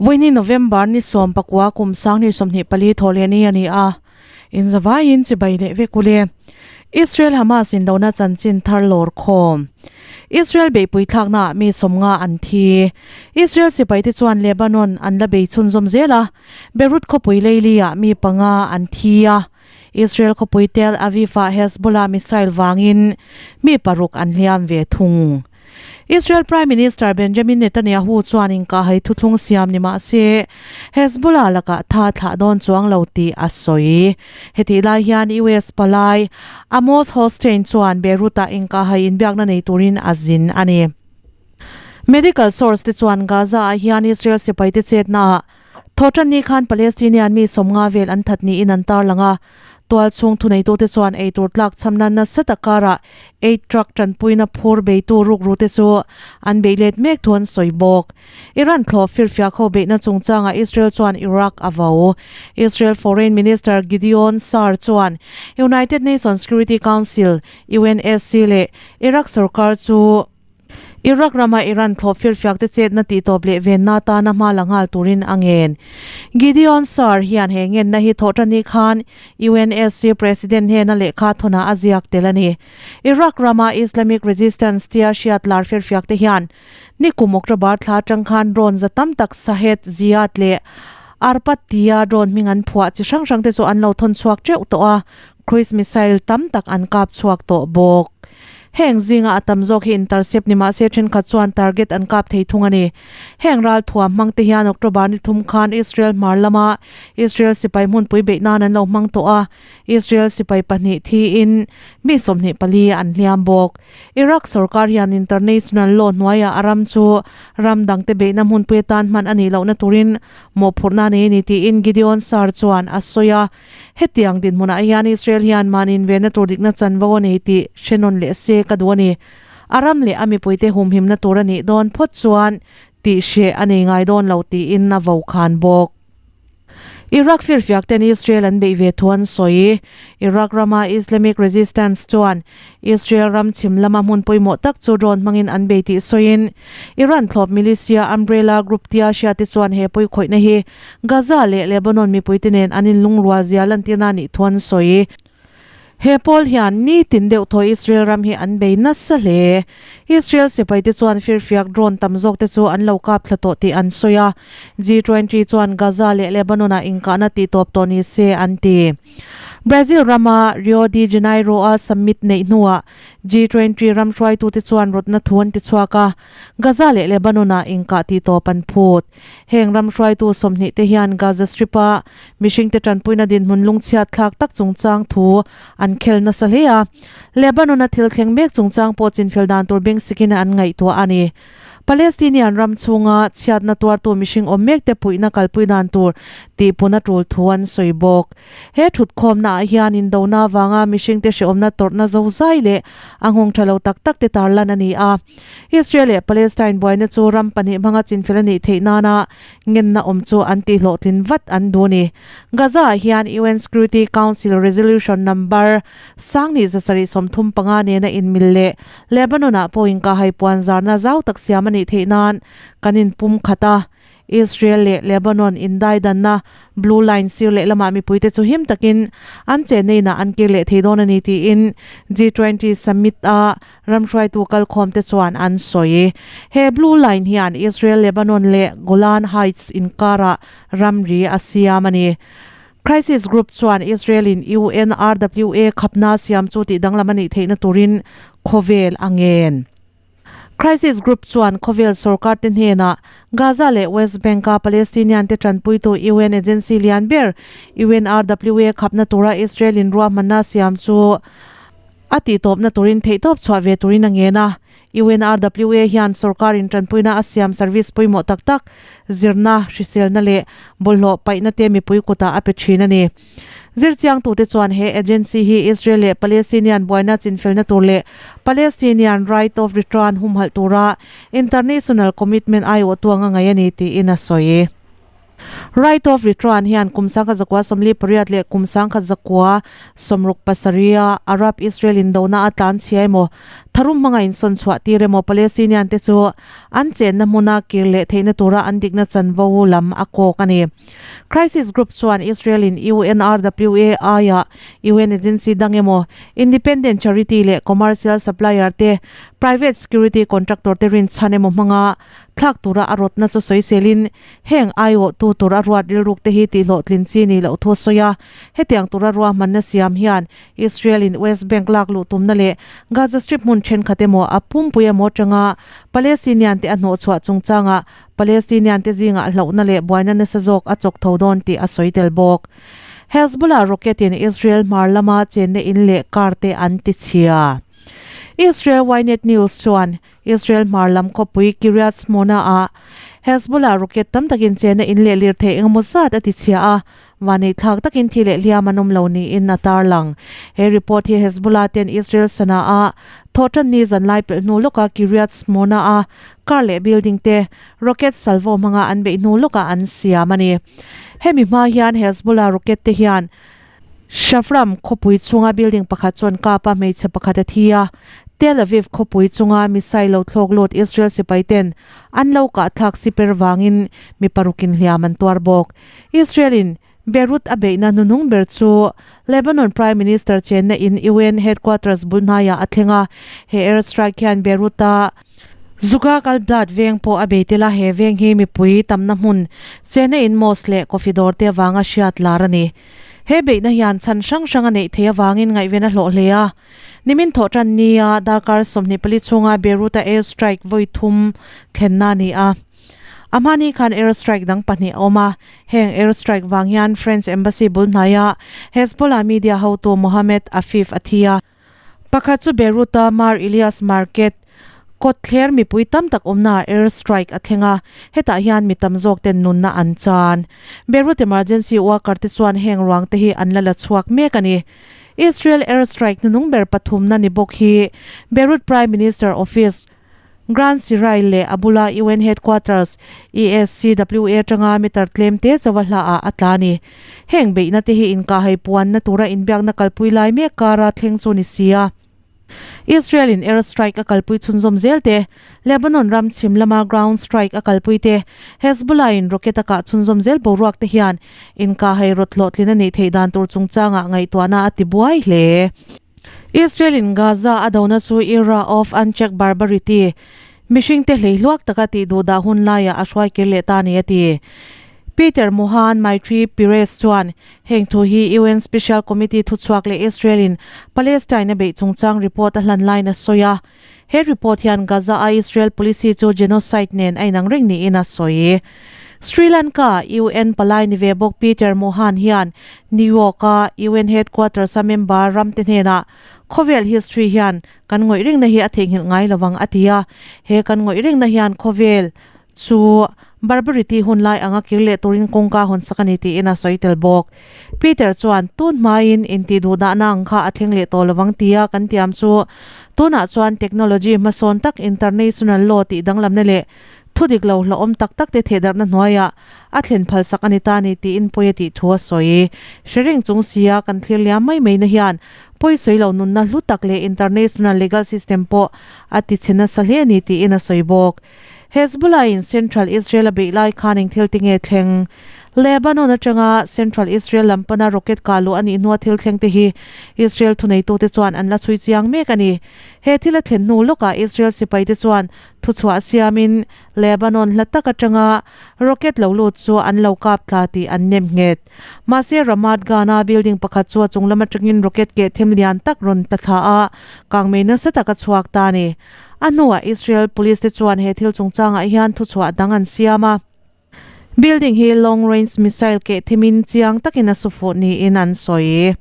Vawiini November ni 19 kum 2024 thawhlehni a ni a, inzavaiin chibai leh vek ule. Israel Hamas indona chanchin thar lawr khawm. Israel beihpui thlaknaah mi 50 an thi. Israel sipaite chuan Lebanon an la bei chhunzawm zel a, Beirut khawpui leili-ah mi panga an thi a. Israel khawpui Tel Aviv-ah Hezbollah missile vangin mi paruk an hliam ve thung. Israel Prime Minister Benjamin Netanyahu chuan inkahhai thuthlung siam ni mah se, Hezbollah lakah tha thlah dawn chuang lo tih a sawi. Hetih lai hian US palai Amos Hochstein chuan Beirut-ah inkahhai inbiakna nei turin a zin a ni. Medical source te chuan Gaza-ah hian Israel sipaite chetnaah Thawhtanni khan Palestinian mi 50 vel an that niin an tarlang a, tualchhung thuneitute chuan eitur tlak chhamna nasa tak karah aid truck tanpuina phur beitu rukrute chu an beih let mek thu an sawi bawk. Iran thlawh firfiak ho beihna chungchangah Israel chuan Iraq a vo. Israel Foreign Minister Gideon Saar chuan United Nations Security Council, UNSC, leh Iraq sorkar chu Iraq rama Iran thlawp firfiak te chetna tihtawp leh venna atana hma la nghal turin a ngen. Gideon Saar hian he ngenna hi thawhṭani khan UNSC President hnena lehkha thawnah a ziak tel a ni. Iraq rama Islamic Resistance tia hriat lar firfiak te hian nikum October thla atang khan drone za tam tak Shahed, Ziyad leh Arpad tia drone hming an phuah chi hrang hrang te chu an lo thawn chhuak teuh tawh a, Cruise missile tam tak an kap chhuak tawh bawk. Heng zinga a tam zawk hi intercept ni mahse thenkhat chuan target an kap thei thung a ni. Heng ral thuam hmang te hian October ni thum khan Israel hmar lama Israel sipai hmunpui beih nan an lo hmang tawh a, Israel sipai pahnih thiin mi 24 an hliam bawk. Iraq sorkar hian international law hnuaiah a ram chu ram dangte beihna hmunpui atan hman a nih lohna turin mawhphurhna a nei a ni tiin Gideon Saar chuan a sawi a. Hetiang dinhmunah hian Israel hian mahni invenna tur dikna chanvo a nei tih hre nawn leh se ka duh a ni. A ram leh a mipuite humhimna tur a nih dawn phawt chuan tih hreh a nei ngai dawn lo tiin a vo khan bawk. Iraq firfiak ten Israel an beih ve thu an sawi. Iraq rama Islamic Resistance chuan Israel ram chhim lama hmun pawimawh tak chu drone hmangin an bei tih sawiin Iran thlawp militia umbrella group tia hriate chuan he pawikhawihna hi Gaza leh Lebanon mipuite nen an inlungrual zia lantirna nih thu an sawi. He pawl hian nitin deuh thaw Israel ram hi an bei nasa hle. Israel sipaite chuan firfiak drone tam zawkte chu an lo kap thla tawh tih an sawi a. G20 chuan Gaza leh Lebanon-ah inkahna tihtawp tawh ni se an ti. Brazil rama Rio de Janeiro-a summit neih hnuah G20 ram hruaitute chuan rawtna thu an tichhuak a, Gaza leh Lebanon-ah inkah tihtawp an phut. Heng ram hruaitu 20 te hian Gaza Strip-a mihringte tanpuina dinhmun lungchhiat thlak tak chungchang thu an khel nasa hle a. Lebanon-a thil thleng mek chungchang pawh chinfel dan tur beng sikin an ngaihtuah a ni. Palestinian ram chhunga chhiatna tuartu mihring awm mekte puihna kalpui dan tur tihpuna tul thu an sawi bawk. He thutkhawmnaah hian indona avanga mihringte hrehawmna tawrhna zozai leh a nghawng tha lo tak tak te tarlan a ni a. Israel leh Palestine buaina chu ram pahnih hmanga chinfel a nih theih nana ngenna awm chu an tihhlawhtlin vat an duh a ni. Gaza-ah hian UN Security Council Resolution Number 1735 nena inmil leh Lebanon-ah pawh inkahhai puan zarna zau tak siam a nih theih nan kan inpum khat a. Israel leh Lebanon indaidanna Blue Line sir lehlamah mipuite chu him takin an cheneinah an kir leh thei dawn a ni tiin G20 Summit-a ramhruaitu kalkhawmte chuan an sawi. He Blue Line hian Israel, Lebanon leh Golan Heights inkarah ramri a siam a ni. Crisis Group chuan Israel-in UNRWA khapna siam chu tih danglam a nih theihna turin khawvel a ngen. Crisis Group chuan khawvel sorkar te hnenah Gaza leh West Bank-a Palestinian te tanpuitu UN agency lian ber UNRWA khapna tura Israel-in ruahmanna siam chu a tihtawpna turin theihtawp chhuah ve turin a ngen a. UNRWA hian sorkarin tanpuina a siam service pawimawh tak tak, zirna, hriselna leh bawlhhlawh paihna te mipui kutah a pe thin a ni. Zirchiangtute chuan he agency hi Israel leh Palestinian buaina chinfelna tur leh Palestinian right of return humhalh tura international commitment aiawh tuang a ngaih a ni tiin a sawi. Right of Return hian kum 1948 leh kum 1967 a Arab-Israel indona a tlanchhia emaw, tharum hmanga insawn chhuah tir emaw Palestinian te chu an chenna hmuna kir leh theihna tura an dikna chanvo lam a kawk a ni. Crisis Group chuan Israel in UNRWA aiah UN agency dang emaw, independent charity leh commercial supplier te, private security contractor te rinchhan emaw hmanga thlak tura a rawtna chu sawiselin heng aiawhtu tur a ruat rilruk te hi tihhlawhtlin chi ni loh thu a sawi a. Hetiang tura ruahmanna siam hian Israel in West Bank lak luh tumna leh Gaza Strip hmun thenkhat emaw a pumpui emaw atanga Palestinian te a hnawhchhuah chungchangah Palestinian te zingah hlauhna leh buaina nasa zawk a chawk tho dawn tih a sawi tel bawk. Hezbollah rocket in Israel hmar lama chenna in leh car te an ti chhia. Israel Ynet News chuan Israel hmar lam khawpui Kiryat Shmona ah Hezbollah rocket tam takin chenna in leh lirthei engemaw zat a ti chhia a, Vanei thlak takin thi leh hliam an awm lo niin a tarlang. He report hi Hezbollah ten Israel sana a thawhtan ni zan lai pelh hnu lawka Kiryat Shmona a car leh building te rocket salvo hmanga an beih hnu lawkah an siam a ni. Hemi hma hian Hezbollah rocket te hian Shafram khawpui chhunga building pakhat chuan kap a hmeichhe pakhat a thi a, Tel Aviv khawpui chunga missile lo thlawk lut Israel sipai ten an lo kah thlak siper vangin mi parukin hliam an tuar bawk. Israel in Beirut a beihna hnuhnung ber chu Lebanon Prime Minister chenna in UN headquarters bul hnaiah a thleng a, he air strike hian Beirut a Zugag al-Blat veng pawh a bei tel a, he veng hi mipui tamna hmun chenna in mosque leh coffee dawr te avanga hriat lar a ni. He beihna hian chhan hrang hrang a neih theih avangin ngaihven a hlawh hle a, nimin thawhtan nia darkar 24 chhunga Beirut a air strike vawi thum thlenna a ni a. A hmani khan air strike dang pahnih a awm a, heng air strike vang hian French embassy bul hnaia Hezbollah media hotu Mohammed Afif a thi a. Pakhat chu Beirut-a Mar Elias Market kawtthler mipui tam tak awmnaah air strike a thleng a, hetah hian mi tam zawk ten nunna an chan. Beirut emergency worker te chuan heng ruang te hi an la la chhuak mek a ni. Israel air strike hnunung ber pathumna ni bawk hi Beirut Prime Minister office, Grand Serail leh a bula UN Headquarters, ESCWA atanga meter tlem te chawa hlaah a tla a ni. Heng beihna te hi inkahhai puanna tura inbiakna kalpui lai mek kara thleng chu ni si a. Israel in air strike a kalpui chhunzawm zel te, Lebanon ram chhim lama ground strike a kalpui te, Hezbollah in rocket a kah chhunzawm zel boruak te hian inkahhai rawt hlawhtlin a nih theih dan tur chungchangah ngaihtuahna a ti buai hle. Israel in Gaza a dona chu era of unchecked barbarity, mihringte hleihluak taka tih duhdah hun laiah a hruai kir leh ta a ni a ti. Peter Mohan Maitri Pires chuan heng thu hi UN Special Committee thuchhuak leh Israel in Palestine a beih chungchang report a hlan laiin a sawi a. He report hian Gaza a Israel policy chu genocide nen a inang reng niin a sawi. Sri Lanka UN palai ni ve bawk Peter Mohan hian New York a UN headquarters a member ram te hnenah khawvel history hian kan ngawih rengna hi a theihnghilh ngai lovang a ti a, he kan ngawih rengna hian khawvel chu barbarity hun lai anga kir leh turin kawngka hawn sak a ni tiin a sawi tel bawk. Peter chuan, Tun hmain intih duhdahna ang kha a thleng leh tawh lovang tia kan tiam chu tunah chuan technology hmasawn tak international law tih danglamna leh thu dik lo hlauhawm tak tak te thehdarhna hnuaiah a thlen phalsak a ni ta ni tiin pawi a tih thu a sawi. Hre reng chung sia kan thlir liam mai mai na hian pawi sawi lo nunna hlu tak leh international legal system pawh a ti chhe nasa hle a ni tiin a sawi bawk. Hezbollah in Central Israel a beih lai khan eng thil ti nge thleng? Lebanon atanga Central Israel lam pana rocket kah luh a nih hnua thil thleng te hi Israel thuneitute chuan an la chhui chiang mek a ni. He thil a thlen hnu lawkah Israel sipaite chuan thuchhuah siamin Lebanon hla tak atanga rocket lo lut chu an lo kap tla tih an nem nghet. Mahse Ramat Gan-a building pakhat chu a chung lam atangin rocket keh them lian tak rawn ta thla a, kangmei nasa tak a chhuak ta a ni. A hnuah Israel Police te chuan he thil chungchangah hian thuchhuah dang an siam a. Building hi long range missile keh thimin chiang takin a su fuh niin an sawi.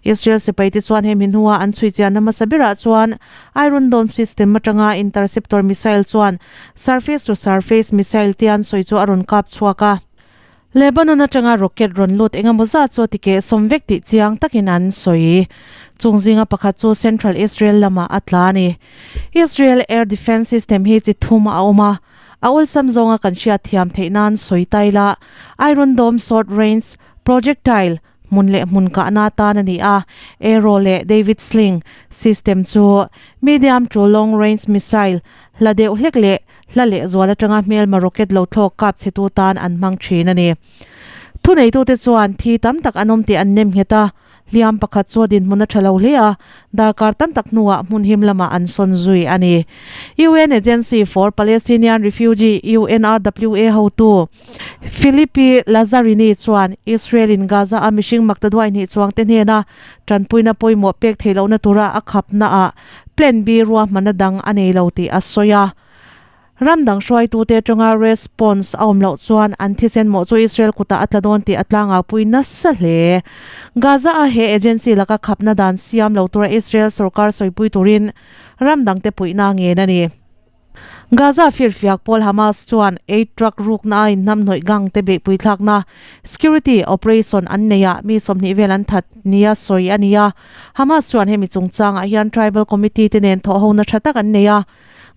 Israel sipai te chuan hemi hnua an chhui chianna hmasa berah chuan Iron Dome system atanga interceptor missile chuan surface to surface missile te an sawi chu a rawn kap chhuak a. Lebanon atanga rocket rawn lut engemaw zat chu a tikeh sawm vek tih chiang takin an sawi. Chung zinga pakhat chu Central Israel lamah a tla a ni. Israel air defence system hi chi thum a awm a. A awlsam zawnga kan hriat thiam theih nan sawi tai la, Iron Dome Short Range Projectile hmun leh hmun kahna atan a ni a, Arrow leh David Sling system chu medium to long range missile hla deuh hlek leh hla lehzual atanga hmelma rocket lo thlawk kap chhetu tan an hmang thin a ni. Thuneitute chuan thi tam tak an awm tih an nem nghet a, hliam pakhat chu a dinhmun a tha lo hle a, darkar tam tak hnuah hmun him lamah an sawn zui a ni. UN Agency for Palestinian Refugee, UNRWA, hotu Philippe Lazzarini chuan Israel-in Gaza-a mihring maktaduai hnih chuangte hnena tanpuina pawimawh pek theih lohna tura a khapnaah Plan B ruahmanna dang a nei lo tih a sawi a. Ram dang hruaitute atanga response a awm loh chuan an thisen mawh chu Israel kutah a tla dawn tih a tlangau-pui nasa hle. Gaza-a he agency laka khapna dan siam lo tura Israel sorkar sawipui turin ram dangte puihna a ngen a ni. Gaza firfiak pawl Hamas chuan aid truck rukna a inhnamhnawih gang te beihpui thlakna security operation an neihah mi 20 vel an that nia sawi a ni a. Hamas chuan hemi chungchangah hian tribal committee te nen thawhhona tha tak an nei a.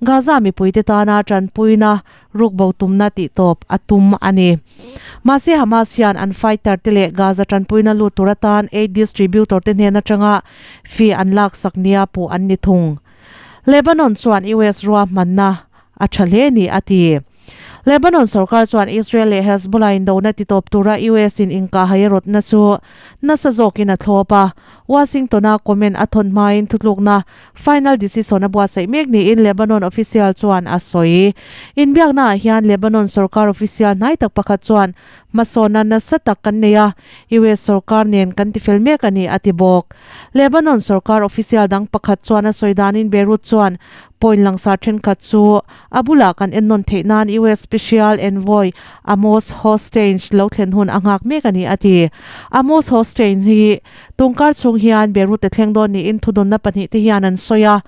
Gaza mipuite tana tanpuina rukbo tumna tihtawp a tum a ni. Mahse Hamas hian an fighter te leh Gaza tanpuina lut tur atan aid distributor te hnen atanga fee an laksak nia puh an ni thung. Lebanon chuan US ruahmanna a tha hle ni a ti. Lebanon sorkar chuan Israel leh Hezbollah indona titawp tura US in inkahhai a rawtna chu nasa zawkin a thlawp a. Washington-a comment a thawn hmain thutlukna final decision a buatsaih mek niin Lebanon official chuan a sawi. Inbiaknaah hian Lebanon sorkar official hnai tak pakhat chuan hmasawnna nasa tak kan nei a, US sorkar nen kan tifel mek a ni a ti bawk. Lebanon sorkar official dang pakhat chuan a sawi danin Beirut chuan point langsar thenkhat chu A bulah kan ennawn theih nan US Special Envoy Amos Hochstein lo thlen hun a nghak mek a ni, a ti. Amos Hochstein hi tungkar chhung hian Beirut-a thleng dawn niin thudawnna pahnihte hian an sawi a,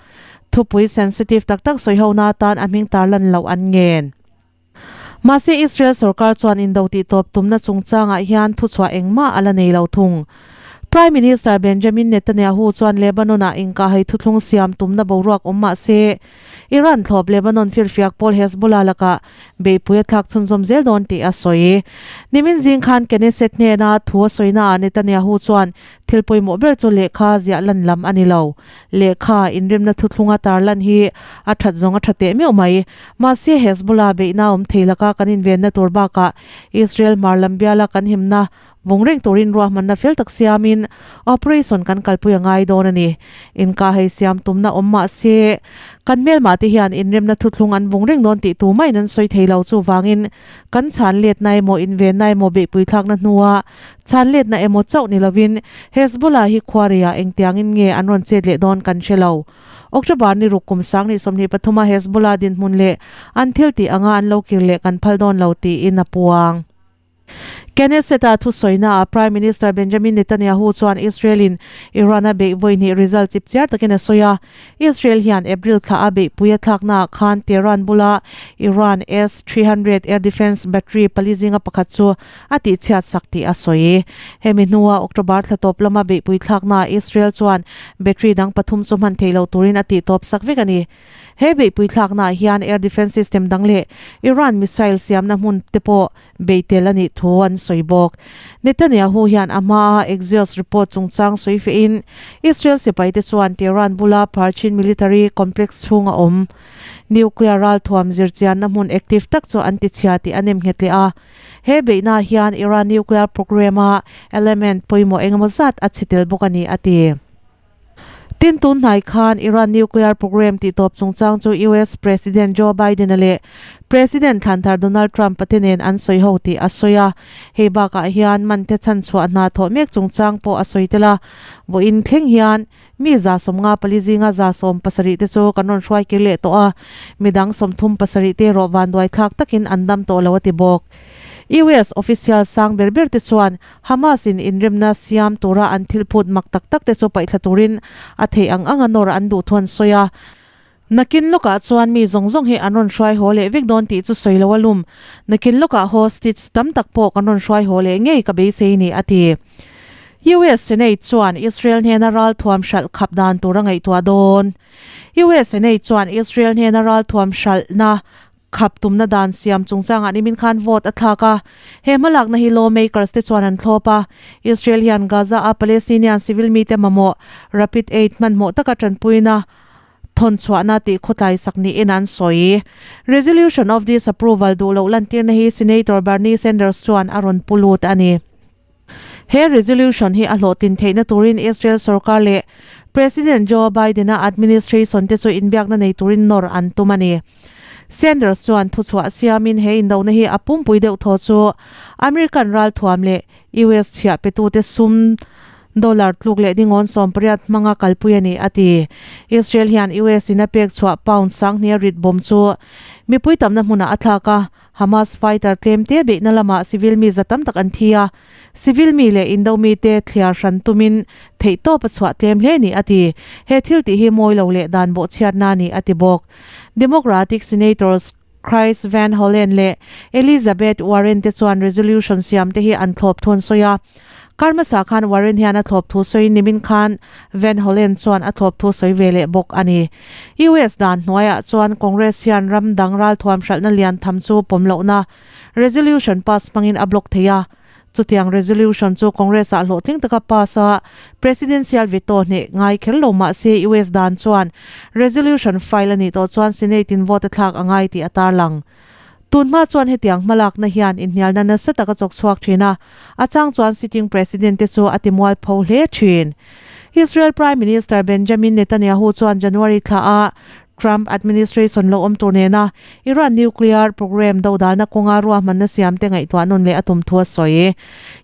thupui sensitive tak tak sawihona atan a hming tarlan loh an ngen. Mahse Israel sorkar chuan indo tihtawp tumna chungchangah hian thuchhuah engmah a la nei lo thung. Prime Minister Benjamin Netanyahu chuan Lebanon-ah inkahhai thuthlung siam tumna boruak awm mah se, Iran thlawp Lebanon firfiak pawl Hezbollah lakah beihpui a thlak chhunzawm zel dawn tih a sawi. Nimin zing khan Knesset hnena thu a sawinaah Netanyahu chuan thil pawimawh ber chu lehkha ziah lan lam a ni lo. Lehkha inrimna thuthlunga tar lan hi a that zawng a tha teh meuh mai. Mahse Hezbollah beihna awm thei laka kan invenna tur bakah Israel hmar lam biala kan himna Vawng reng turin ruahmanna fel tak siamin operation kan kalpui a ngai dawn a ni. Inkah hei siam tumna awm mah se, kan hmelmah te hian inremna thuthlung an vawng reng dawn tih tumah in an sawi thei lo. Chuvangin kan chhan letna emaw invenna emaw beihpui thlakna hnua chhan letna emaw chauh ni lovin Hezbollah hi khuareiah engtiangin nge an rawn chet leh dawn kan hre lo. October ni ruk kum 2023 a Hezbollah dinhmun leh an thil tih anga an lo kir leh kan phal dawn lo tiin a puang. Knesset-a thusawinaah Prime Minister Benjamin Netanyahu chuan Israel-in Iran-a beih vawi hnih result chipchiar takin a sawi a. Israel hian April thla a beihpui a thlaknaah khan Tehran bula Iran S-300 air defence battery pali zinga pakhat chu a tihchhiat sak tih a sawi. Hemi hnua October thla tawp lama beihpui thlaknaah Israel chuan battery dang pathum chu hman theih loh turin a tihtawp sak vek a ni. He beihpui thlaknaah hian air defence system dang leh Iran missile siamna hmun te pawh beih tel a nih thu an sawi bawk. Netanyahu hian a hmaa Axios report chungchang sawi fehin Israel sipaite chuan Tehran bula Parchin military complex chhunga awm nuclear ralthuam zirchianna hmun active tak chu an tichhia tih a nem nghet leh a. He beihnaah hian Iran nuclear program-a element pawimawh engemaw zat a chhe tel bawk a ni, a ti. Tin, tun hnai khan Iran nuclear program tihtawp chungchang chu US President Joe Biden-a leh President thlanthar Donald Trump-a te nen an sawi ho tih a sawi a. Hei bakah hian mante chhanchhuah hna thawh mek chungchang pawh a sawi tel a. Vawiin thleng hian mi 54 zinga 17 te chu kan rawn hruai kir leh tawh a, midang 37 te erawh vanduai thlak takin an dam tawh lo a ti bawk. US official sang ber ber te chuan Hamas in inremna siam tura an thil phut mak tak tak te chu paihthla turin a theih ang anga nawr an duh thu an sawi a. Nakin lawkah chuan mi zawng zawng hi an rawn hruai haw leh vek dawn tih chu sawi lo a lum. Nakin lawkah hostage tam tak pawh kan rawn hruai haw leh ngei ka beisei ni, a ti. US Senate chuan Israel hnena ralthuam hralh khap dan tur a ngaihtuah dawn. US Senate chuan Israel hnena ralthuam hralhna. Khap tumna dan siam chungchangah nimin khan vote a thlak a, he hmalakna hi lawmakers te chuan an thlawp a. Israel hian Gaza a Palestinian civil mite mamawh rapid aid hmanhmawh taka tanpuina thawn chhuahna tih khawtlai sak niin an sawi. Resolution of disapproval duh loh lantirna hi Senator Bernie Sanders chuan a rawn pu lut a ni. He resolution hi a hlawhtlin theihna turin Israel sorkar leh President Joe Biden-a administration te chu inbiakna nei turin nawr an tum a ni. Sanders chuan thuchhuah siamin he indona hi a pumpui deuh thaw chu American ralthuam leh US chhiah petute sum dollar tluk leh dingawn 80 hmanga kalpui a ni, a ti. Israel hian US in a pek chhuah pound sanghnih a rit bawm chu mipui tamna hmunah a thlak a, Hamas fighter tlemte beihna lamah civil mi za tam tak an thi a, civil mi leh indo mite thliar hran tumin theihtawp a chhuah tlem hle ni a ti. He thil tih hi mawi lo leh dan bawhchhiatna a ni a ti bawk. Democratic Senators Chris Van Hollen leh Elizabeth Warren te chuan resolution siam te hi an thlawp thu an sawi a. Kar hmasa khan Warren hian a thlawp thu sawiin nimin khan Van Hollen chuan a thlawp thu sawi ve leh bawk a ni. US dan hnuaiah chuan Congress hian ram dang ralthuam hralhna lian tham chu pawm lohna resolution pass hmangin a block thei a. Chutiang resolution chu Congress-ah hlawhtling taka pass a, presidential veto hneh ngai kher lo mah se US dan chuan resolution file a nih tawh chuan Senate-in vote a thlak a ngai tih a tarlang. Tun hma chuan hetiang hmalakna hian inhnialna nasa tak a chawk chhuak thin a, a chang chuan sitting president te chu a ti mualpho hle thin. Israel Prime Minister Benjamin Netanyahu chuan January thla a Trump administration lo awm tur nena Iran nuclear program dodalna kawnga ruahmanna siam te ngaihtuah nawn leh a tum thu a sawi.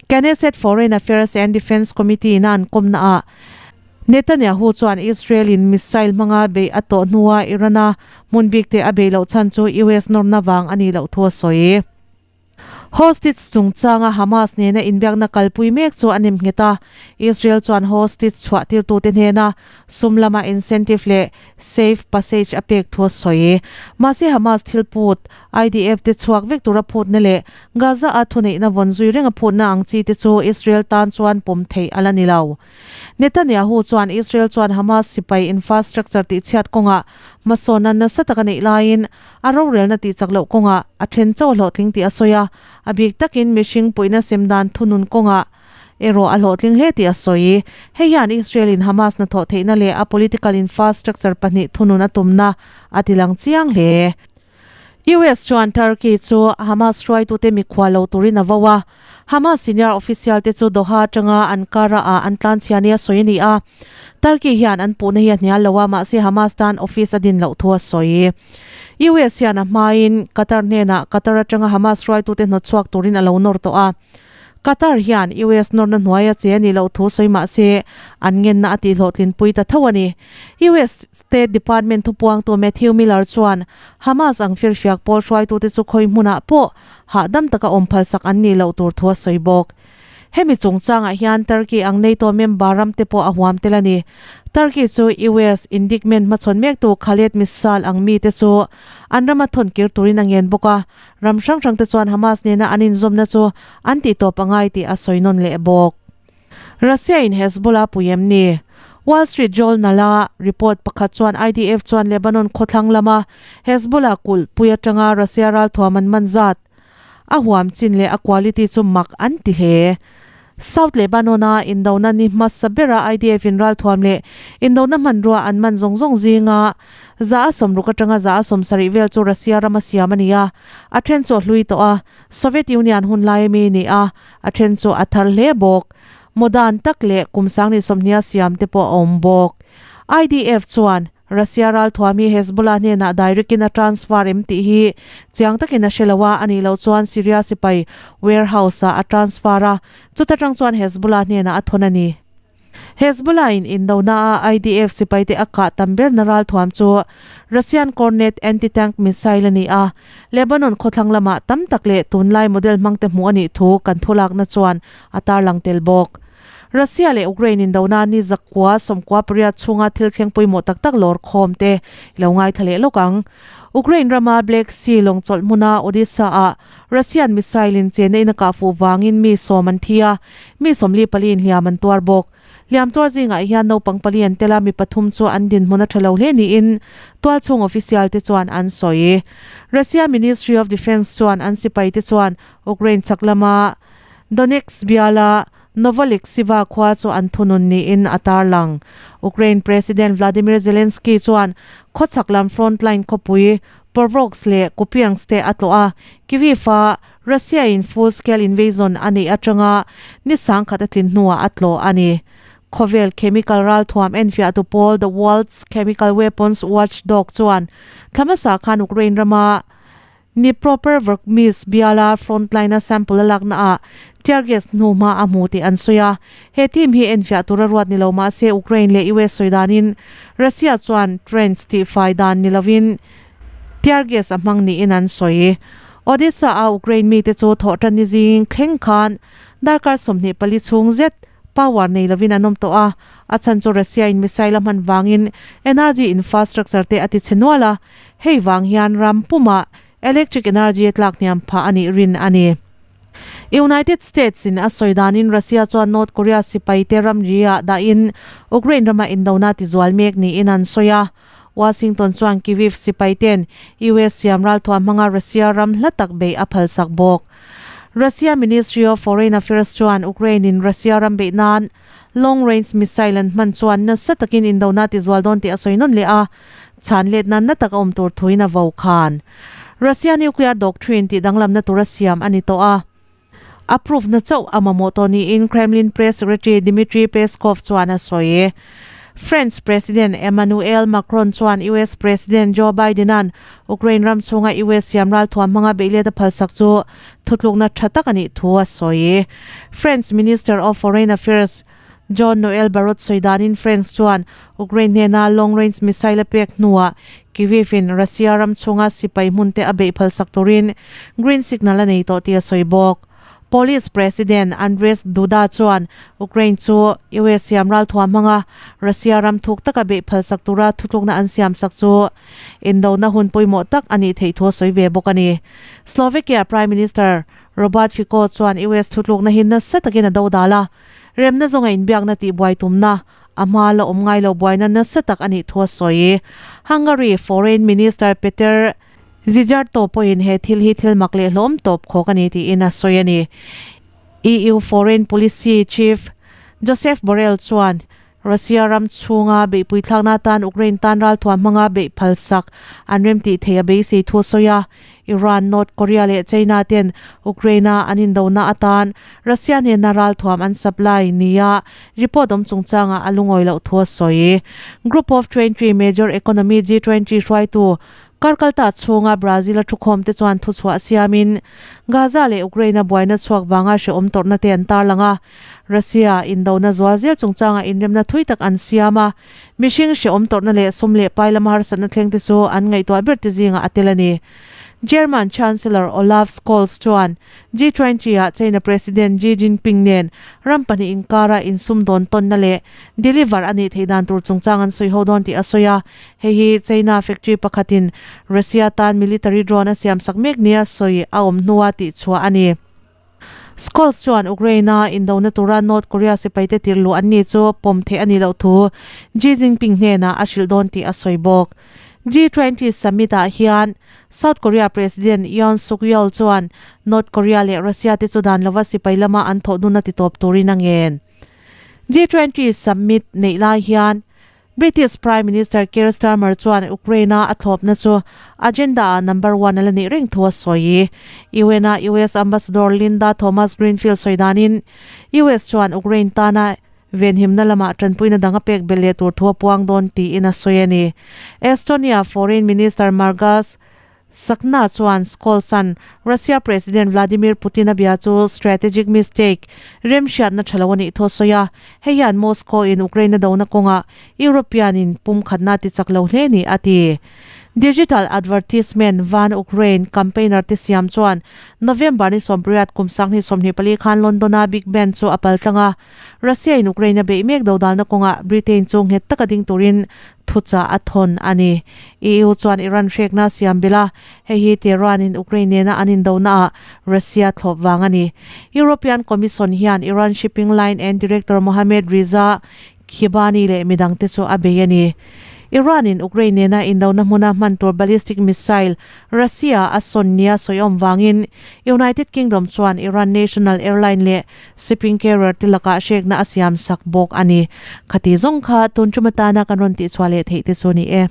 Knesset Foreign Affairs and Defence Committee in a an kawmna ah Netanyahu chuan Israel in missile hmanga beih a tawh hnua Iran a hmun bik te a beih loh chhan chu US nawrna vang a nih loh thu a sawi. Hostage chungchanga Hamas nena inbiakna kalpui mek chu a nem nghet a, Israel chuan hostage chhuah tirtute hnena sum lama incentive leh safe passage a pek thu a sawi. Mahse Hamas thil put, IDF te chhuak vek tura phutna leh Gaza-a thuneihna vawn zui renga phutna ang chi te chu Israel tan chuan pawm theih a la ni lo. Netanyahu chuan Israel chuan Hamas sipai infrastructure tihchhiat kawngah hmasawnna nasa tak a neih laiin a rorelna tihchak loh kawngah a then chauh hlawhtling tih a sawi a, a bik takin mihring puihna sem dan thunun kawngah erawh a hlawhtling hle tih a sawi. Hei hian Israel-in Hamas hnathawh theihna leh a political infrastructure pahnih thunun a tumna a tilang chiang hle. US chuan Turkey chu Hamas hruaitute mikhual lo turin a vo a, Hamas senior official te chu Doha atanga Ankara ah an tlanchhia nia sawi a ni a. Turkey hian an puhna hi a hnial lo a, mahse Hamas tan office a din loh thu a sawi. US hian a hmain Qatar hnenah Qatar atanga Hamas hruaitute hnawtchhuak turin a lo nawr tawh a. Qatar hian US nawrna hnuaia che a nih loh thu sawi mahse an ngenna a tihhlawhtlinpui ta tho a ni. US State Department thupuangtu Matthew Miller chuan Hamas ang firfiak pawl hruaitute chu khawi hmunah pawh hahdam taka awm phalsak an nih loh tur thu a sawi bawk. Hemi chungchangah hian Turkey ang NATO member ram te pawh a huam tel a ni. Turkey chu US indictment hmachhawn mektu Khaled Misal ang mite chu an rama thawn kir turin a ngen bawk a, ram hrang hrang te chuan Hamas nena an inzawmna chu an tihtawp a ngai tih a sawi nawn leh bawk. Russia in Hezbollah pui em ni? Wall Street Journal-a report pakhat chuan IDF chuan Lebanon khawthlang lama Hezbollah kulh pui atanga Russia ralthuam an man zat a huam chin leh a quality chu mak an ti hle. South Lebanon-a indona ni hmasa bera IDF in ralthuam leh indona hmanrua an man zawng zawng zinga 160 atanga 170 vel chu Russia rama siam a ni a, a then chu a hlui tawh a, Soviet Union hun laia mi ni a, a then chu a thar hle bawk. Modern tak leh kum sangni sawmhnia siam te pawh a awm bawk. IDF chuan Russia ralthuam hi Hezbollah hnenah direct in a transfer em tih hi chiang takin a hre lo a, a nih loh chuan Syria sipai warehouse ah a transfer a, chuta tang chuan Hezbollah hnenah a thawn a ni. Hezbollah in indona a IDF sipai te a kah tam berna ralthuam chu Russian Kornet anti-tank missile a ni a, Lebanon khawthlang lamah tam tak leh tunlai model hmang te hmuh a nih thu kan thulakna chuan a tarlang tel bawk. Russia leh Ukraine indona ni zakua 98 chhunga thil thleng pawimawh tak tak lawr khawm te i lo ngaithla leh lawk ang. Ukraine rama Black Sea lawng chawlh hmuna Odesa-ah Russian missile in chena in a kah fuh vangin mi sawm an thi a, mi 44 in hliam an tuar bawk. Hliam tuar zingah hian naupang pali an tel a, mi pathum chu an dinhmun a tha lo hle niin tualchhung official te chuan an sawi. Russia Ministry of Defence chuan an sipai te chuan Ukraine chhak lama Donetsk biala Novoliksiva khua chu an thunun niin a tarlang. Ukraine President Vladimir Zelensky chuan khawchhak lam frontline khawpui Pokrovsk leh Kupiansk te a tlawh a, Kyiv-a Russia-in full-scale invasion a neih atanga ni sangkhat a tlin hnuah a tlawh a ni. Khawvel chemical ralthuam enfiahtu pawl The World's Chemical Weapons Watchdog chuan thla hmasa khan Ukraine rama Dnipropetrovsk biala frontline-a sample a laknaah tear gas hnu hma a hmu tih an sawi a. He team hi enfiah tura ruat ni lo mah se Ukraine leh US sawi danin Russia chuan trench tihfai dan ni lovin Tear gas a hmang niin an sawi. Odesa-a Ukraine mite chu thawhtan ni zing thleng khan darkar 24 chhung zet power nei lovin an awm tawh a, a chhan chu Russia-in missile a hman vangin energy infrastructure te a ti chhe nual a, hei vang hian ram pumah electric energy a tlak hniam phah a nih rin a ni. United States-in a sawi danin Russia chuan North Korea sipaite ramri-ah dahin Ukraine rama indona tizual mek niin an sawi a. Washington chuan Kyiv sipaiten US siam ralthuam hmanga Russia ram hla tak beih a phalsak bawk. Russia Ministry of Foreign Affairs chuan Ukraine-in Russia ram beih nan long-range missile an hman chuan nasa takin indona tizual dawn tih a sawi nawn leh a, chhan let nan na tak a awm tur thuin a vo khan. Russia nuclear doctrine tih danglamna tura siam a ni tawh a. Approve na chauh a mamawh tawh niin Kremlin Press Secretary Dmitry Peskov chuan a sawi. French President Emmanuel Macron chuan US President Joe Biden-a'n Ukraine ram chhunga US siam ralthuam hmanga beihlet a phalsak chu thutlukna tha tak a nih thu a sawi. French Minister of Foreign Affairs Jean Noel Barrot sawi danin France chuan Ukraine hnena long range missile a pek hnuah Kyiv-in Russia ram chhunga sipai hmun te a beih phalsak turin green signal a nei tawh tih a sawi bawk. Polish President Andrzej Duda chuan Ukraine chu US siam ralthuam hmanga Russia ram thuk taka beih phalsak tura thutlukna an siamsak chu indona hun pawimawh tak a nih theih thu a sawi ve bawk a ni. Slovakia Prime Minister Robert Fico chuan US thutlukna hi nasa takin a dodal a, Remna zawnga inbiakna tihbuai tumna, a hma la awm ngai lo buaina nasa tak a nih thu a sawi. Hungary Foreign Minister Peter Szijjarto pawhin he thil hi thil mak leh hlawm tawp khawk a ni tiin a sawi a ni. EU Foreign Policy Chief Josep Borrell chuan Russia ram chhunga beihpui thlakna atan Ukraine tan ralthuam hmanga beih phalsak an remtih thei a beisei thu a sawi a. Iran, North Korea leh China ten Ukraine-a an indona atan Russia hnena ralthuam an supply nia report awm chungchangah a lungawi loh thu a sawi. Group of 20 Major Economy, G20, hruaitu Karkalta chhunga Brazil-a thukhawm te chuan thuchhuah siamin Gaza leh Ukraine-a buaina chhuak vanga hrehawm tawrhna te an tarlang a. Russia indona zual zel chungchangah inremna thui tak an siam a, mihring hrehawm tawrhna leh sum leh pai lama harsatna thleng te chu an ngaihtuah ber te zingah a tel a ni. German Chancellor Olaf Scholz chuan G20 ah China President Xi Jinping nen ram pahnih inkara insumdawn tawnna leh deliver a nih theih dan tur chungchang an sawi ho dawn tih a sawi a, hei hi China factory pakhatin Russia tan military drone a siamsak mek nia sawi a awm hnua tihchhuah a ni. Scholz chuan Ukraine-a indona tura North Korea sipaite tir luh an ni chu pawm theih a nih loh thu Xi Jinping hnenah a hrilh dawn tih a sawi bawk. G20 summit-ah hian South Korea President Yoon Suk Yeol chuan North Korea leh Russia te chu dan lova sipai lama an thawh dun a titawp turin a ngen. G20 summit neih lai hian British Prime Minister Keir Starmer chuan Ukraine-a a thlawpna chu agenda-ah number one a la nih reng thu a sawi. UN-a US Ambassador Linda Thomas-Greenfield sawi danin US chuan Ukraine tana venhimna lamah tanpuina dang a pek belh leh tur thu a puang dawn tiin a sawi a ni. Estonia Foreign Minister Margus Sakna chuan Scholz-a'n Russia President Vladimir Putin a bia chu strategic mistake, remhriatna tha lo a nih thu a sawi a, hei hian Moscow-in Ukraine a dona kawngah European-in pumkhatna a tichak lo hle ni a ti. Digital advertisement van Ukraine campaigner te siam chuan November ni sawmpariat kum 2024 khan London-a Big Ben chu a paltlang a. Russia in Ukraine a beih mek dodalna kawngah Britain chu nghet taka ding turin thuchah a thawn a ni. EU chuan Iran hrekna a siam belh a, hei hi Tehran in Ukraine nena an indonaah Russia thlawp vang a ni. European Commission hian Iran shipping line and director Mohammad Reza Khibani leh midangte chu a bei a ni. Iran in Ukraine nena indona hmuna hman tur ballistic missile Russia a sawn nia sawiawm vangin United Kingdom chuan Iran national airline leh Shipping carrier te lakah hrekna a siam sak bawk a ni. Khati zawng kha tun tum atana kan rawn tihchhuah leh theih te chu ni e.